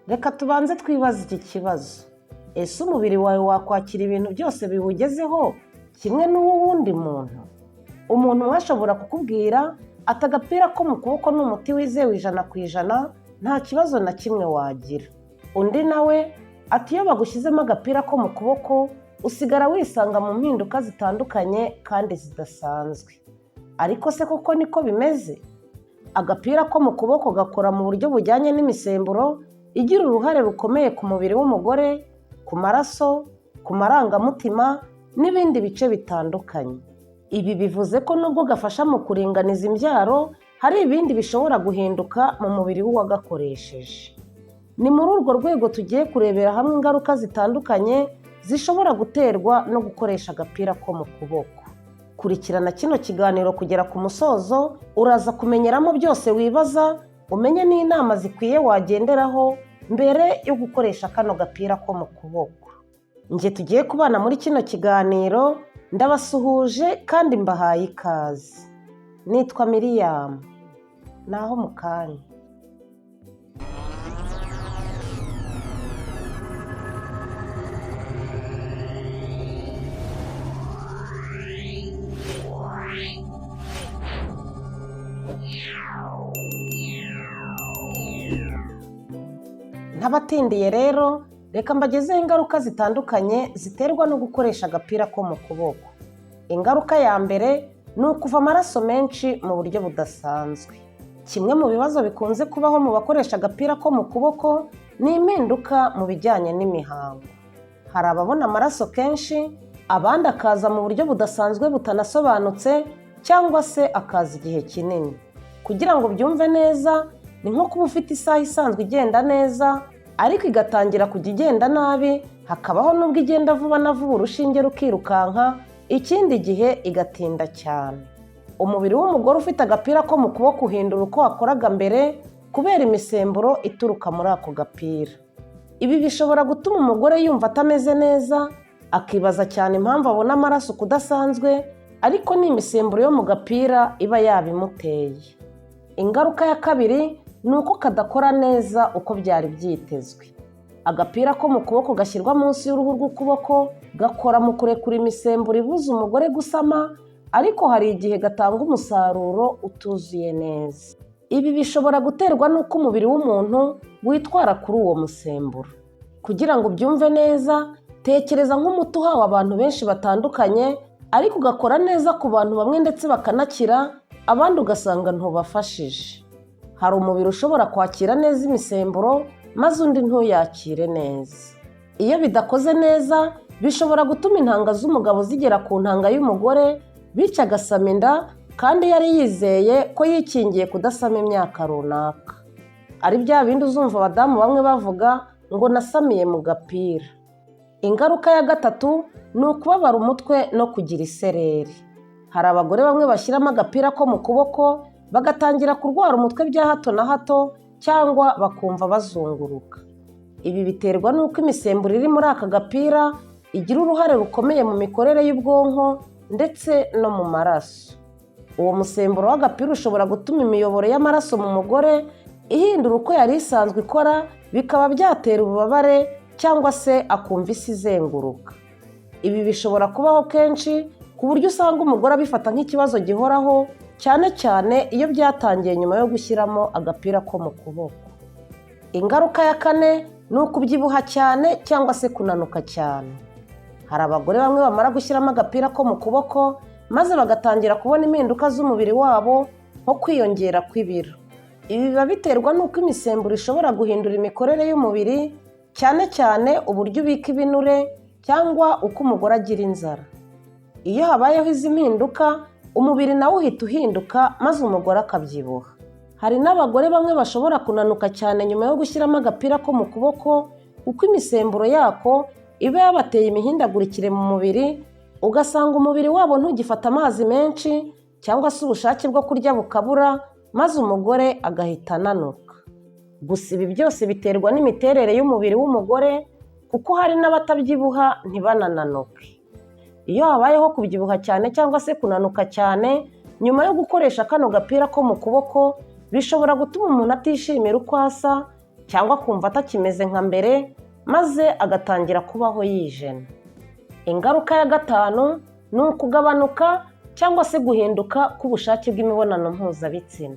Reka tubanze twibaze iki kibazo: ese umubiri wawe wakwakira ibintu byose biwugezeho kimwe n'uw'uwundi muntu? Umuntu umwe ashobora kukubwira ati agapira ko mu kuboko ni umuti wizewe 100%, nta kibazo na kimwe wagira. Undi nawe ati iyo bagushyizemo agapira ko mu kuboko usigara wisanga mu mpinduka zitandukanye kandi zidasanzwe. Ariko se koko niko bimeze? Agapira ko mu kuboko gakora mu buryo bujyanye n'imisemburo igira uruhare rukomeye ku mubiri w'umugore, ku maraso, ku marangamutima n'ibindi bice bitandukanye. Ibi bivuze ko nubwo gafasha mu kuringaniza imbyaro, hari ibindi bishobora guhinduka mu mubiri w'uwagakoresheje. Ni muri urwo rwego tugiye kurebera hamwe ingaruka zitandukanye zishobora guterwa no gukoresha agapira ko mu kuboko. Kurikirana kino kiganiro kugera ku musozo, uraza kumenyeramo byose wibaza, umenye n'inama zikwiye wagenderaho mbere yo gukoresha kano gapira ko mu kuboko. Njye tugiye kubana muri kino kiganiro, ndabasuhuje kandi mbahaye ikaze. Nitwa Miriam. Naho mu kanya. Ntabatindiye rero, reka mbagezeho ingaruka zitandukanye ziterwa no gukoresha agapira ko mu kuboko. Ingaruka ya mbere ni ukuva amaraso menshi mu buryo budasanzwe. Kimwe mu bibazo bikunze kubaho mu bakoresha agapira ko mu kuboko ni impinduka mu bijyanye n'imihango. Hari ababona amaraso kenshi, abandi akaza mu buryo budasanzwe butanasobanutse cyangwa se akaza igihe kinini. Kugira ngo ubyumve neza, ni nko kuba ufite isaha isanzwe igenda neza, ariko igatangira kujya igenda nabi, hakabaho n'ubwo igenda vuba na vuba urushinge rukirukanka, ikindi gihe igatinda cyane. Umubiri w'umugore ufite agapira ko mu kuboko uhindura uko wakoraga mbere kubera imisemburo ituruka muri ako gapira. Ibi bishobora gutuma umugore yumva atameze neza, akibaza cyane impamvu abona amaraso kudasanzwe, ariko ni imisemburo yo mu gapira iba yabimuteye. Ingaruka ya kabiri ni uko kadakora neza uko byari byitezwe. Agapira ko mu kuboko gashyirwa munsi y'uruhu rw'ukuboko gakora mu kurekura imisemburo ibuza umugore gusama, ariko hari igihe gatanga umusaruro utuzuye neza. Ibi bishobora guterwa n'uko umubiri w'umuntu witwara kuri uwo musemburo. Kugira ngo ubyumve neza, tekereza nk'umuti uhawe abantu benshi batandukanye, ariko ugakora neza ku bantu bamwe ndetse bakanakira, abandi ugasanga ntubafashije. Hari umubiri ushobora kwakira neza imisemburo, maze undi ntuyakire neza. Iyo bidakoze neza, bishobora gutuma intanga z'umugabo zigera ku ntanga y'umugore, bityo agasama inda kandi yari yizeye ko yikingiye kudasama imyaka runaka. Ari bya bindi uzumva abadamu bamwe bavuga ngo nasamiye mu gapira. Ingaruka ya gatatu ni ukubabara umutwe no kugira isereri. Hari abagore bamwe bashyiramo agapira ko mu kuboko bagatangira kurwara umutwe bya hato na hato cyangwa bakumva bazunguruka. Ibi biterwa n'uko imisemburo iri muri aka gapira igira uruhare rukomeye mu mikorere y'ubwonko ndetse no mu maraso. Uwo musemburo w'agapira ushobora gutuma imiyoboro y'amaraso mu mugore ihindura uko yari isanzwe ikora, bikaba byatera ububabare cyangwa se akumva isi izenguruka. Ibi bishobora kubaho kenshi ku buryo usanga umugore abifata nk'ikibazo gihoraho, cyane cyane iyo byatangiye nyuma yo gushyiramo agapira ko mu kuboko. Ingaruka ya kane ni ukubyibuha cyane cyangwa se kunanuka cyane. Hari abagore bamwe bamara gushyiramo agapira ko mu kuboko maze bagatangira kubona impinduka z'umubiri wabo nko kwiyongera kw'ibiro. Ibi biba biterwa n'uko imisemburo ishobora guhindura imikorere y'umubiri, cyane cyane uburyo ubika ibinure cyangwa uko umugore agira inzara. Iyo habayeho izi mpinduka, umubiri nawo uhita uhinduka maze umugore akabyibuha. Hari n'abagore bamwe bashobora kunanuka cyane nyuma yo gushyiramo agapira ko mu kuboko, kuko imisemburo yako iba yabateye imihindagurikire mu mubiri, ugasanga umubiri wabo ntugifata amazi menshi cyangwa se ubushake bwo kurya bukabura, maze umugore agahita ananuka. Gusa ibi byose biterwa n'imiterere y'umubiri w'umugore, kuko hari n'abatabyibuha ntibanananuke. Iyo habayeho kubyibuha cyane cyangwa se kunanuka cyane nyuma yo gukoresha kano gapira ko mu kuboko, bishobora gutuma umuntu atishimira uko asa, cyangwa akumva atakimeze nka mbere, maze agatangira kubaho yijena. Ingaruka ya gatanu ni ukugabanuka cyangwa se guhinduka k'ubushake bw'imibonano mpuzabitsina.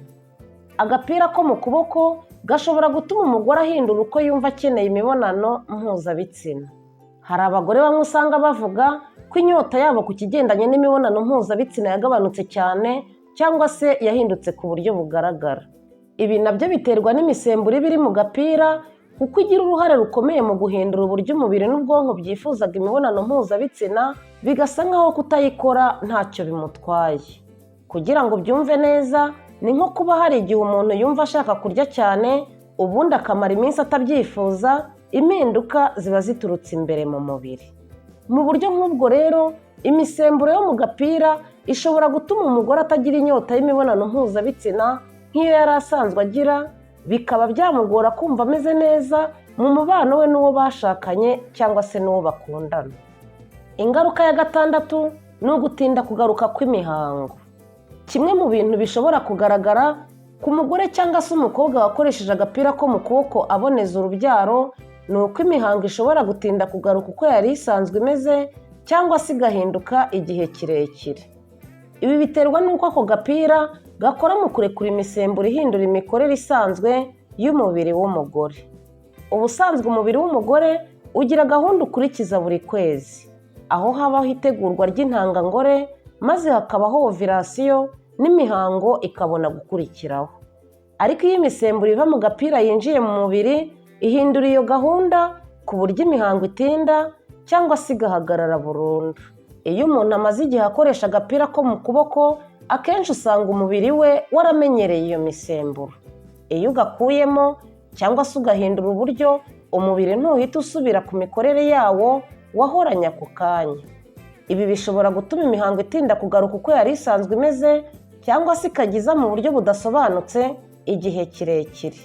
Agapira ko mu kuboko gashobora gutuma umugore ahindura uko yumva akeneye imibonano mpuzabitsina. Hari abagore bamwe usanga bavuga ko inyota yabo ku kigendanye n'imibonano mpuzabitsina yagabanutse cyane cyangwa se yahindutse ku buryo bugaragara. Ibi nabyo biterwa n'imisemburo iba iri mu gapira, kuko igira uruhare rukomeye mu guhindura uburyo umubiri n'ubwonko byifuzaga imibonano mpuzabitsina, bigasa nk'aho kutayikora ntacyo bimutwaye. Kugira ngo ubyumve neza, ni nko kuba hari igihe umuntu yumva ashaka kurya cyane, ubundi akamara iminsi atabyifuza. Impinduka ziba ziturutse imbere mu mubiri. Mu buryo nk'ubwo rero, imisemburo yo mu gapira ishobora gutuma umugore atagira inyota y'imibonano mpuzabitsina nk'iyo yari asanzwe agira, bikaba byamugora kumva ameze neza mu mubano we n'uwo bashakanye cyangwa se n'uwo bakundana. Ingaruka ya gatandatu ni ugutinda kugaruka kw'imihango. Kimwe mu bintu bishobora kugaragara ku mugore cyangwa se umukobwa wakoresheje agapira ko mu kuboko aboneza urubyaro ni uko imihango ishobora gutinda kugaruka uko yari isanzwe imeze, cyangwa se igahinduka igihe kirekire. Ibi biterwa n'uko ako gapira gakora mu kurekura imisemburo ihindura imikorere isanzwe y'umubiri w'umugore. Ubusanzwe umubiri w'umugore ugira gahunda ukurikiza buri kwezi, aho habaho itegurwa ry'intangangore, maze hakabaho ovulation n'imihango ikabona gukurikiraho. Ariko iyo imisemburo iva mu gapira yinjiye mu mubiri, ihindura iyo gahunda ku buryo imihango itinda cyangwa se igahagarara burundu. Iyo umuntu amaze igihe akoresha agapira ko mu kuboko, akenshi usanga umubiri we waramenyereye iyo misemburo. Iyo ugakuyemo cyangwa se ugahindura uburyo, umubiri ntuhita usubira ku mikorere yawo wahoranye ako kanya. Ibi bishobora gutuma imihango itinda kugaruka uko yari isanzwe imeze, cyangwa se ikajya iza mu buryo budasobanutse igihe kirekire.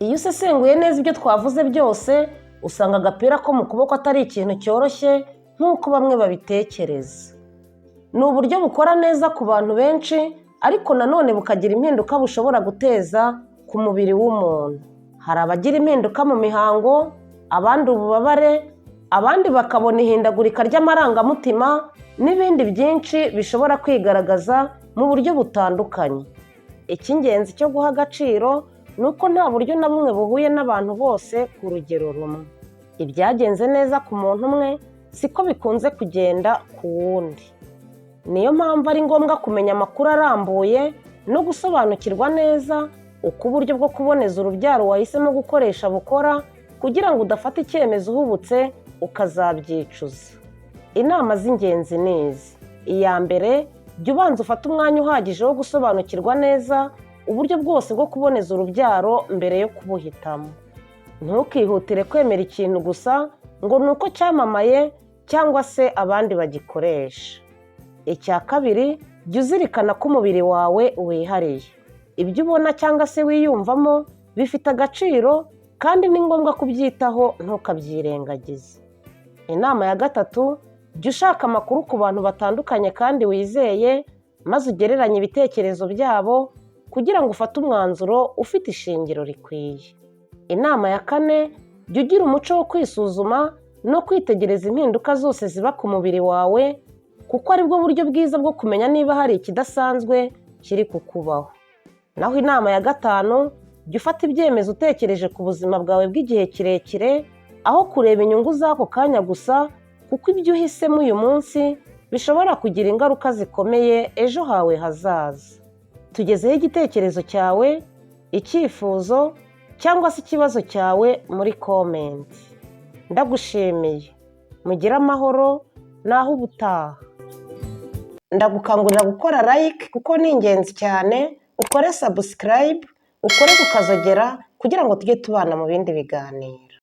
Iyo usesenguye neza ibyo twavuze byose, usanga agapira ko mu kuboko atari ikintu cyoroshye nk'uko bamwe babitekereza. Ni uburyo bukora neza ku bantu benshi, ariko nanone bukagira impinduka bushobora guteza ku mubiri w'umuntu. Hari abagira impinduka mu mihango, abandi ububabare, abandi bakabona ihindagurika ry'amarangamutima n'ibindi byinshi bishobora kwigaragaza mu buryo butandukanye. Icy'ingenzi cyo guha agaciro ni uko nta buryo na bumwe buhuye n'abantu bose ku rugero rumwe. Ibyagenze neza ku muntu umwe siko bikunze kugenda ku wundi. Niyo mpamvu ari ngombwa kumenya amakuru arambuye no gusobanukirwa neza uko uburyo bwo kuboneza urubyaro wahisemo gukoresha bukora, kugira ngo udafata icyemezo uhubutse ukazabyicuza. Inama z'ingenzi ni izi: iya mbere, jya ubanza ufate umwanya uhagije wo gusobanukirwa neza uburyo bwose bwo kuboneza urubyaro mbere yo kubuhitamo. Ntukihutire kwemera ikintu gusa ngo ni uko cyamamaye cyangwa se abandi bagikoresha. Icya kabiri, jya uzirikana ko umubiri wawe wihariye. Ibyo ubona cyangwa se wiyumvamo bifite agaciro, kandi ni ngombwa kubyitaho, ntukabyirengagize. Inama ya gatatu, jya ushaka amakuru ku bantu batandukanye kandi wizeye, maze ugereranye ibitekerezo byabo kugira ngo ufate umwanzuro ufite ishingiro rikwiye. Inama ya kane, jya ugira umuco wo kwisuzuma no kwitegereza impinduka zose ziba ku mubiri wawe, kuko aribwo buryo bwiza bwo kumenya niba hari ikidasanzwe kiri kukubaho. Naho inama ya gatanu, jya ufata ibyemezo utekereje ku buzima bwawe bw'igihe kirekire aho kureba inyungu z'ako kanya gusa, kuko ibyo uhisemo uyu munsi bishobora kugira ingaruka zikomeye ejo hawe hazaza. Tugezeho igitekerezo cyawe, icyifuzo cyangwa se ikibazo cyawe muri comment. Ndagushimiye, mugire amahoro, naho ubutaha. Ndagukangurira gukora like kuko ni ingenzi cyane, ukore subscribe, ukore ku kazogera kugira ngo tujye tubana mu bindi biganiro.